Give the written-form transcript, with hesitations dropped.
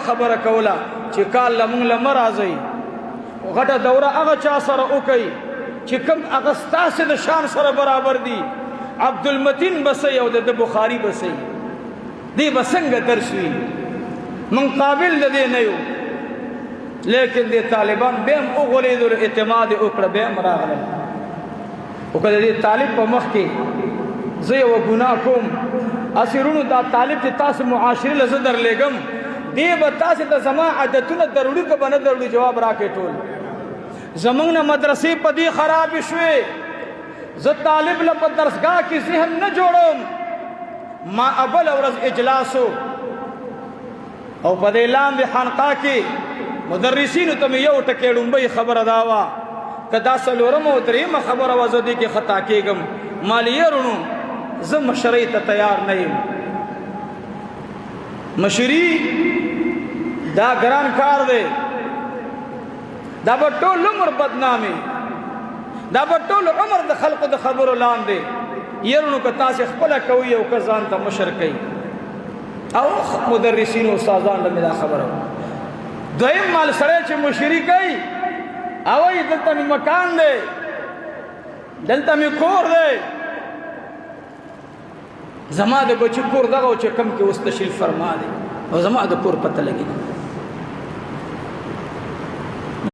خبره کوله چې کال له مونږ له مه راځئ. غټه دوره هغه چا سره وکړئ چې کوم هغه ستاسې د شان سره برابر دي. عبدالمتین به سئ او د بخاري به سئ، دی به څنګه درس وي؟ مونږ قابل د دې نه یو. لیکن دې طالبان بیا هم وغولېدل، اعتماد یې وکړه، بیا هم راغلل. او که د دې طالب په مخ کې زه یوه ګناه کوم، هسې وروڼو دا طالب چې تاسو معاشرې له زه درلېږم، دی به تاسې ته زما عادتونه دروړي که به نه دروړي؟ جواب راکړئ ټول. زمونږ نه مدرسې په دې خرابې شوې. زه طالب له په درسګاه کې ذهن نه جوړوم. ما اول ورځ اجلاسو او په دې لاندې خانقاه کې مدرسینو ته مې یو ټکی ړومبۍ خبره دا وه، که دا څلورمه او درېیمه خبره وه زه دې کې خطا کېږم. مالیه وروڼو، زه مشرۍ ته تیار نه یم. مشري دا ګران کار دی، دا به ټول عمر بدنامي، دا به ټول عمر د خلکو د خبرو لاندې. یرونو که تاسې خپله کوئ او که ځان ته مشر کوئ او مدرسین او استادان له دا خبره. دویم مال سره چې مشري کوي او یې دلته مې مکان دی، دلته مې کور دی، زما د بچی کور دغه چې کم کې اوس تشریف فرما دی او زما د کور پته لګي.